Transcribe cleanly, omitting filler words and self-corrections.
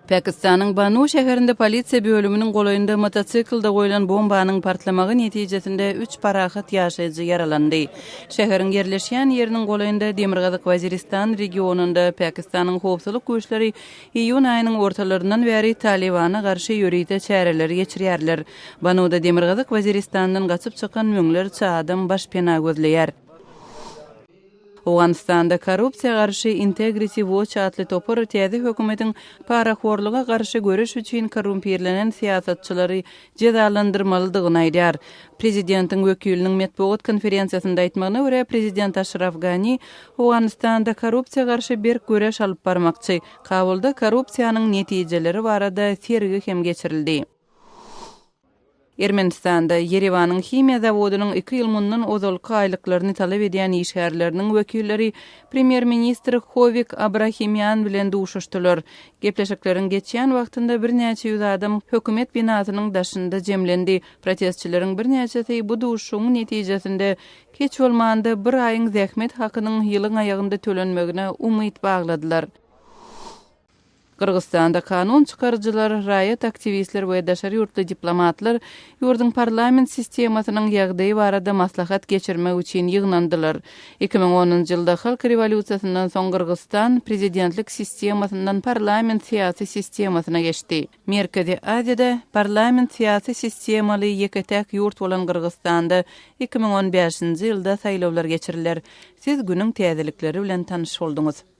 Pakistanyň Banu şäherinde polisiýa bölüminiň golaýynda motosiklde goýlan bombanyň partlamagy netijesinde üç parahat ýaşaýjy ýaralandy. Şäheriň ýerleşýän ýeriniň golaýynda Demirgazyk Waziristan regionynda Pakistanyň howpsuzlyk güýçleri iýun aýynyň ortalaryndan bäri Talybana garşy ýörite çäreleri geçirýärler. Banuda Demirgazyk Waziristandan gaçyp çykan müňlerçe adam başpena gözleýär. Owganystanda korrupsiýa garşy Integrity Watch atly topar täze hökümetiň parahorluga garşy göreş üçin korrumpirlenen syýasatçylary jezalandyrmalydygyny aýdýar. Prezidentiň wekiliniň metbugat konferensiýasynda aýtmagyna görä, prezident Aşraf Gani Owganystanda korrupsiýa garşy berk göreş alyp barmakçy. Kabulda korrupsiýanyň netijeleri barada sergi hem geçirildi. Ermenistanda Ýerewanyň himiýa zawodynyň iki ýyl mundan ozalky aýlyklaryny talap edýän işgärleriniň wekilleri premýer-ministr Howik Abrahimýan bilen duşuşdylar. Gepleşikleriň geçýän wagtynda birnäçe ýüz adam hökümet binasynyň daşynda jemlendi. Protestçileriň birnäçesi bu duşuşygyň netijesinde hiç bolmanda bir aýyň zähmet hakynyň ýylyň aýagynda tölenmegine umyt bagladylar. Gyrgyzystanda kanun çykaryjylar, raýat aktiwistler we daşary ýurtly diplomatlar ýurduň parlament sistemasynyň ýagdaýy barada maslahat geçirmek üçin ýygnandylar. 2010-njy ýylda halk rewolýusiýasyndan soň Gyrgyzystan prezidentlik sistemasyndan parlament syýasy sistemasyna geçdi. Merkezi Aziýada parlament syýasy sistemaly ýeke-täk ýurt bolan Gyrgyzystanda 2015-nji ýylda saýlawlar geçiriler. Siz günüň täzelikleri bilen tanyş bolduňyz.